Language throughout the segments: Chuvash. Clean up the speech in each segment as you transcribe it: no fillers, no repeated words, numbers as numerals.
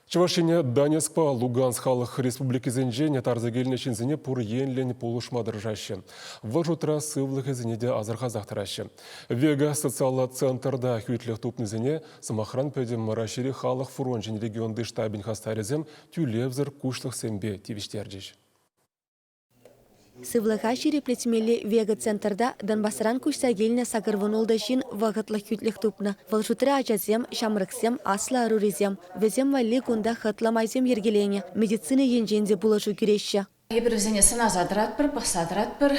Чӑваш Ене Донецкпа Луганск халӑх республикисенчен тарса килнӗ ҫынсене пур енлӗн пулӑшма тӑрӑшаҫҫӗ. Вӑл шутра сывлӑхӗсене те асӑрхасах тӑраҫҫӗ. Вега социаллӑ центрта хӳтлӗх тупнисене, сӑмахран, Пӗтӗм Раҫҫейри халӑх фрончӗн регионти штабӗн хастарӗсем тӳлевсӗр куҫлӑхсемпе тивӗҫтерчӗҫ. Сывлӑха ҫирӗплетмелли Вега центрта Донбасран куҫса килнӗ 86 ҫын вӑхӑтлӑх хӳтлӗх тупнӑ. Вӑл шутра ачасем, ҫамрӑксем, аслӑ ӑрурисем. Вӗсем валли кунта хӑтлӑ майсем йӗркеленӗ, медицина енчен те пулӑшу кӳреҫҫӗ. Эпир вӗсене сӑнаса тӑратпӑр, пӑхса тӑратпӑр.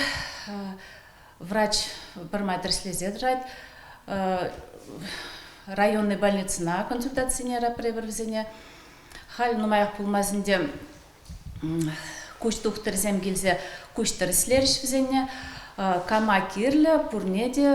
Врач пӗрмай тӗрӗслесе тӑрать. Районный больницӑна консультацине яратпӑр эпир вӗсене. Халь нумаях пулмасть ӗнтӗ Куҫ тухтӑрсем килсе куҫ тӗрӗслерӗҫ вӗсене. Кама кирлӗ, пурне те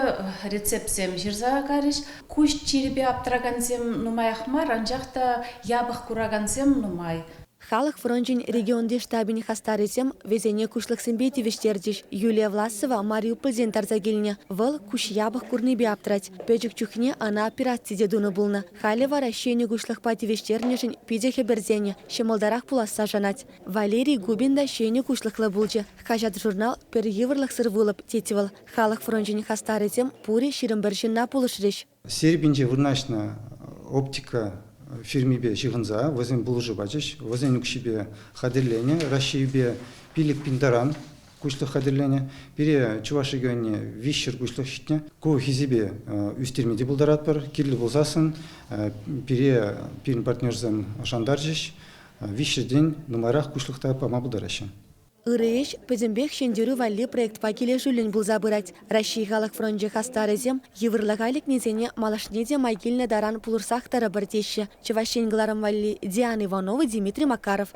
рецептсем ҫырса карӗҫ. Куҫ чирӗпе аптӑракансем нумаях мар, анчах та япӑх куракансем нумай. Халӑх фрончӗн регионти штабӗн хастарӗсем вӗсене куҫлӑхсемпе тивӗҫтерчӗҫ. Юлия Власова Мариупольтен тарса килнӗ. Вӑл куҫ япӑх курнипе аптрать. Пӗчӗк чухне ӑна операци те тунӑ пулнӑ. Халӗ вара ҫӗнӗ куҫлӑхпа тивӗҫтернӗшӗн питӗ хӗпӗртенӗ, ҫӑмӑлтарах пуласса шанать. Валерий Губин та ҫӗнӗ куҫлӑхлӑ пулчӗ. Хаҫат-журнал пӗр йывӑрлӑхсӑр вулӑп, тет вӑл. Халӑх фрончӗн хастарӗсем пурӗ 21 ҫынна пулӑшрӗҫ. Сербинче вырнаҫнӑ оптика фирмипе ҫыхӑнса вӗсем пулӑшу пачӗҫ. Вӗсен укҫипе хатӗрленӗ Раҫҫейпе 5000 таран куҫлӑх хатӗрленӗ. Пире Чӑваш регионне 300 куҫлӑх ҫитнӗ. Ку хисепе ӳстерме те пултаратпӑр. Кирлӗ пулсассӑн пире пирӗн партнерсем шантарчӗҫ. 300-тен нумайрах куҫлӑх та пама пултараҫҫӗ. Ырӑ ӗҫ пӗтӗмпех Ҫӗнтерӳ валли проектпа килӗшӳллӗн пулса пырать. Раҫҫей халӑх фрончӗ хастарӗсем йывӑрлӑха лекнисене малашне те май килнӗ таран пулӑшсах тӑрӑпӑр теҫҫӗ. Чӑваш Ен кӑларӑм валли Диана Иванова, Дмитрий Макаров.